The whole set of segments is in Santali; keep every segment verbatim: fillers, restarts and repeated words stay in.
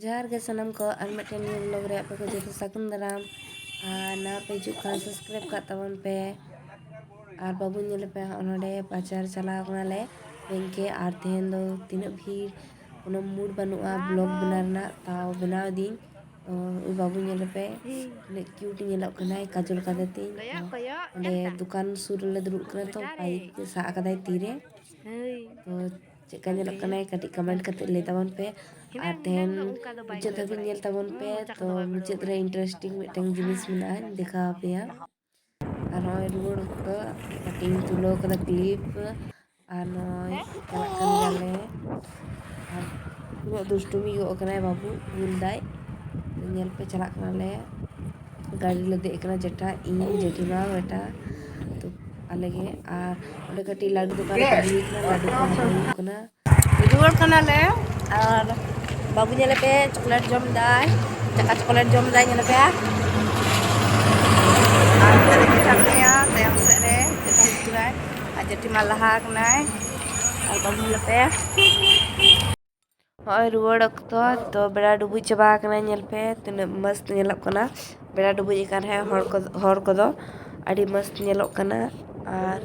ᱡᱚᱦᱟᱨ ᱜᱮ ᱥᱟᱱᱟᱢ ᱠᱚ, ᱟᱨ ᱢᱤᱫᱴᱮᱱ new vlog ᱨᱮ ᱟᱯᱮ ᱠᱚ ᱡᱚᱛᱚ ᱥᱟᱹᱜᱩᱱ ᱫᱟᱨᱟᱢ᱾ ᱟᱨ ᱱᱟᱣᱟ ᱯᱮ ᱦᱤᱡᱩᱜ ᱠᱷᱟᱱ subscribe ᱠᱟᱜ ᱛᱟᱵᱚᱱ ᱯᱮ᱾ ᱟᱨ ᱵᱟᱹᱵᱩ ᱧᱮᱞ ᱯᱮ, ᱦᱚᱸᱜᱼᱚ ᱱᱚᱰᱮ ᱵᱟᱡᱟᱨ ᱪᱟᱞᱟᱣ ᱠᱟᱱᱟᱞᱮ ᱵᱮᱝᱠᱮ᱾ ᱟᱨ ᱛᱮᱦᱮᱧ ᱫᱚ ᱛᱤᱱᱟᱹᱜ ᱵᱷᱤᱲ, ᱠᱳᱱᱳ mood ᱵᱟᱹᱱᱩᱜᱼᱟ vlog ᱵᱮᱱᱟᱣ ᱨᱮᱱᱟᱜ, ᱛᱟᱣ ᱵᱮᱱᱟᱣ ᱫᱤᱧ᱾ ᱛᱚ ᱩᱱᱤ ᱵᱟᱹᱵᱩ ᱧᱮᱞ ᱯᱮ, ᱛᱤᱱᱟᱹᱜ cute ᱧᱮᱞᱚᱜ ᱠᱟᱱᱟᱭ ᱠᱟᱡᱚᱞ ᱠᱟᱫᱮ ᱛᱤᱧ᱾ ᱛᱚ ᱚᱸᱰᱮ ᱫᱚᱠᱟᱱ ᱥᱩᱨ ᱨᱮᱞᱮ ᱫᱩᱲᱩᱵ ᱠᱟᱱᱟ, ᱛᱚ bike ᱥᱟᱵ ᱟᱠᱟᱫᱟᱭ ᱛᱤᱨᱮ᱾ ᱛᱚ ᱪᱮᱫ ᱞᱮᱠᱟ ᱧᱮᱞᱚᱜ ᱠᱟᱱᱟᱭ ᱠᱟᱹᱴᱤᱡ comment ᱠᱟᱛᱮ ᱞᱟᱹᱭ ᱛᱟᱵᱚᱱ ᱯᱮ᱾ ᱟᱨ ᱛᱮᱦᱮᱧ ᱢᱩᱪᱟᱹᱫ ᱫᱷᱟᱹᱵᱤᱡ ᱧᱮᱞ ᱛᱟᱵᱚᱱ ᱯᱮ, ᱛᱚ ᱢᱩᱪᱟᱹᱫ ᱨᱮ interesting ᱢᱤᱫᱴᱟᱝ ᱡᱤᱱᱤᱥ ᱢᱮᱱᱟᱜᱼᱟ, ᱤᱧ ᱫᱮᱠᱷᱟᱣ ᱟᱯᱮᱭᱟ᱾ ᱟᱨ ᱱᱚᱜᱼᱚᱭ ᱨᱩᱣᱟᱹᱲ ᱚᱠᱛᱚ ᱠᱟᱹᱴᱤᱡ ᱤᱧ ᱛᱩᱞᱟᱹᱣ ᱠᱟᱫᱟ clip, ᱟᱨ ᱱᱚᱜᱼᱚᱭ ᱪᱟᱞᱟᱜ ᱠᱟᱱ ᱜᱮᱭᱟᱞᱮ᱾ ᱟᱨ ᱛᱤᱱᱟᱹᱜ ᱫᱩᱥᱴᱩᱢᱤ ᱜᱚᱜ ᱠᱟᱱᱟᱭ ᱵᱟᱹᱵᱩ, ᱵᱩᱞ ᱫᱟᱭ᱾ ᱧᱮᱞ ᱯᱮ, ᱪᱟᱞᱟᱜ ᱠᱟᱱᱟᱞᱮ, ᱜᱟᱹᱰᱤ ᱞᱮ ᱫᱮᱡ ᱠᱟᱱᱟ ᱡᱮᱴᱟ, ᱤᱧ, ᱡᱮᱴᱷᱤᱢᱟ, ᱵᱮᱴᱟ, ᱛᱚ ᱟᱞᱮ ᱜᱮ᱾ ᱟᱨ ᱚᱸᱰᱮ ᱠᱟᱹᱴᱤᱡ ᱞᱟᱹᱰᱩ ᱫᱚᱠᱟᱱ ᱨᱮ ᱠᱟᱹᱴᱤᱡ ᱞᱟᱹᱰᱩ ᱠᱚ ᱦᱟᱛᱟᱣ ᱦᱩᱭᱩᱜ ᱠᱟᱱᱟ᱾ ᱨᱩᱣᱟᱹᱲ ᱠᱟᱱᱟᱞᱮ᱾ ᱟᱨ ᱵᱟᱹᱵᱩ ᱧᱮᱞᱮ ᱯᱮ, chocolate ᱡᱚᱢ ᱫᱟᱭ, ᱪᱟᱠᱟ chocolate ᱡᱚᱢ ᱫᱟᱭ, ᱧᱮᱞᱮ ᱯᱮ᱾ ᱟᱨ ᱚᱱᱛᱮ ᱨᱮ ᱢᱮᱱᱟᱜ ᱞᱮᱭᱟ ᱛᱟᱭᱚᱢ ᱥᱮᱫ ᱨᱮ, ᱡᱮᱴᱟ ᱦᱤᱡᱩᱜ ᱠᱟᱱᱟᱭ᱾ ᱟᱨ ᱡᱮᱴᱤ ᱢᱟ ᱞᱟᱦᱟ ᱠᱟᱱᱟᱭ᱾ ᱟᱨ ᱵᱟᱹᱵᱩ ᱧᱮᱞᱮ ᱯᱮ᱾ ᱦᱚᱸᱜᱼᱚᱭ ᱨᱩᱣᱟᱹᱲ ᱚᱠᱛᱚ ᱛᱚ ᱵᱮᱲᱟ ᱰᱩᱵᱩᱡ ᱪᱟᱵᱟ ᱟᱠᱟᱱᱟ᱾ ᱧᱮᱞ ᱯᱮ ᱛᱤᱱᱟᱹᱜ ᱢᱚᱥᱛ ᱧᱮᱞᱚᱜ ᱠᱟᱱᱟ ᱵᱮᱲᱟ ᱰᱩᱵᱩᱡ ᱟᱠᱟᱱ ᱨᱮᱦᱚᱸ ᱦᱚᱲ ᱠᱚ, ᱦᱚᱨ ᱠᱚᱫᱚ ᱟᱹᱰᱤ ᱢᱚᱥᱛ ᱧᱮᱞᱚᱜ ᱠᱟᱱᱟ᱾ ᱟᱨ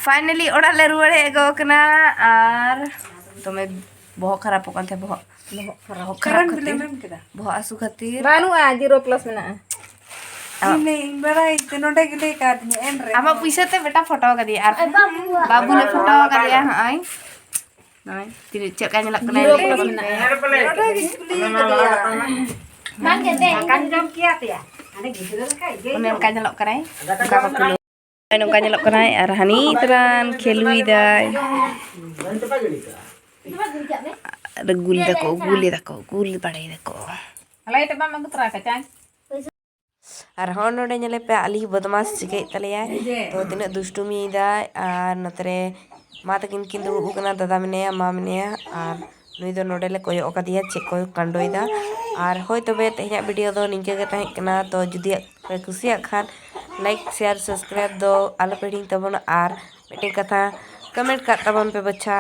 finally ᱚᱲᱟᱜ ᱞᱮ ᱨᱩᱣᱟᱹᱲ ᱦᱮᱡ ᱜᱚᱫ ᱠᱟᱱᱟ᱾ ᱟᱨ ᱫᱚᱢᱮ ᱵᱚᱦᱚᱜ ᱠᱷᱟᱨᱟᱯᱚᱜ ᱠᱟᱱ ᱛᱟᱦᱮᱸ, ᱵᱚᱦᱚᱜ ᱵᱚᱦᱚᱜ ᱠᱷᱟᱨᱟᱯ ᱠᱷᱟᱹᱛᱤᱨ, ᱵᱚᱦᱚᱜ ᱦᱟᱹᱥᱩ ᱠᱷᱟᱹᱛᱤᱨ᱾ ᱵᱟᱹᱱᱩᱜᱼᱟ, zero plus ᱢᱮᱱᱟᱜᱼᱟ᱾ ᱟᱢᱟᱜ ᱤᱧ ᱵᱟᱲᱟᱭ ᱛᱮ ᱱᱚᱰᱮ ᱜᱮ ᱞᱟᱹᱭ ᱠᱟᱫᱤᱧᱟ, ᱮᱱ ᱨᱮᱦᱚᱸ᱾ ᱟᱢᱟᱜ ᱯᱩᱭᱥᱟᱹ ᱛᱮ ᱵᱮᱴᱟ ᱯᱷᱳᱴᱳ ᱠᱟᱫᱮᱭᱟ, ᱟᱨ ᱵᱟᱹᱵᱩ ᱞᱮ ᱯᱷᱳᱴᱳ ᱠᱟᱫᱮᱭᱟ᱾ ᱦᱚᱸᱜᱼᱚᱭ ᱱᱚᱜᱼᱚᱭ ᱛᱤᱱᱟᱹᱜ ᱪᱮᱫ ᱞᱮᱠᱟ ᱧᱮᱞᱚᱜ ᱠᱟᱱᱟᱭ, zero plus ᱢᱮᱱᱟᱜᱼᱟ᱾ ᱱᱚᱰᱮ ᱜᱮ ᱠᱩᱞᱤ ᱠᱟᱫᱮᱭᱟ᱾ ᱫᱟᱠᱟᱧ ᱡᱚᱢ ᱠᱮᱭᱟ ᱛᱮᱭᱟ᱾ ᱚᱱᱮ ᱚᱱᱠᱟ ᱧᱮᱞᱚᱜ ᱠᱟᱱᱟᱭ, ᱚᱱᱠᱟ ᱠᱚ ᱠᱩᱞᱤ᱾ ᱱᱚᱜᱼᱚᱭ ᱱᱚᱝᱠᱟ ᱧᱮᱞᱚᱜ ᱠᱟᱱᱟᱭ ᱟᱨ ᱦᱟᱹᱱᱤ ᱛᱚᱨᱟᱱ ᱠᱷᱮᱞᱩᱭ ᱫᱟᱭ᱾ ᱟᱨ ᱜᱩᱞ ᱫᱟᱠᱚ, ᱜᱩᱞ ᱫᱟᱠᱚ, ᱜᱩᱞ ᱵᱟᱲᱟᱭ ᱫᱟᱠᱚ᱾ ᱟᱨ ᱦᱚᱸ ᱱᱚᱰᱮ ᱧᱮᱞᱮ ᱯᱮ, ᱟᱞᱤ ᱵᱚᱫᱢᱟᱥ ᱪᱤᱠᱟᱹᱭᱮᱫ ᱛᱟᱞᱮᱭᱟᱭ᱾ ᱛᱚ ᱛᱤᱱᱟᱹᱜ ᱫᱩᱥᱴᱩᱢᱤᱭᱮᱫᱟᱭ᱾ ᱟᱨ ᱱᱚᱛᱮ ᱨᱮ ᱢᱟ ᱛᱟᱹᱠᱤᱱ ᱠᱤᱱ ᱫᱩᱲᱩᱵ ᱟᱠᱟᱱᱟ, ᱫᱟᱫᱟ ᱢᱮᱱᱟᱭᱟ, ᱢᱟ ᱢᱮᱱᱟᱭᱟ, ᱟᱨ ᱱᱩᱭ ᱫᱚ ᱱᱚᱰᱮ ᱞᱮ ᱠᱚᱭᱚᱜ ᱟᱠᱟᱫᱮᱭᱟ ᱪᱮᱫ ᱠᱚᱭ ᱠᱟᱸᱰᱚᱭᱮᱫᱟ᱾ ᱟᱨ ᱦᱳᱭ, ᱛᱚᱵᱮ ᱛᱮᱦᱮᱧᱟᱜ ᱵᱷᱤᱰᱤᱭᱳ ᱫᱚ ᱱᱤᱝᱠᱟᱹ ᱜᱮ ᱛᱟᱦᱮᱸ ᱠᱟᱱᱟ᱾ ᱛᱚ ᱡᱩᱫᱤ ᱯᱮ ᱠᱩᱥᱤᱭᱟᱜ ᱠᱷᱟᱱ ᱞᱟᱭᱤᱠ, ᱥᱮᱭᱟᱨ, ᱥᱟᱵᱥᱠᱨᱟᱭᱤᱵ ᱫᱚ ᱟᱞᱚ ᱯᱮ ᱦᱤᱲᱤᱧ ᱛᱟᱵᱚᱱᱟ᱾ ᱟᱨ ᱢᱤᱫᱴᱮᱱ ᱠᱟᱛᱷᱟ ᱠᱚᱢᱮᱱᱴ ᱠᱟᱜ ᱛᱟᱵᱚᱱ ᱯᱮ ᱵᱟᱪᱷᱟ᱾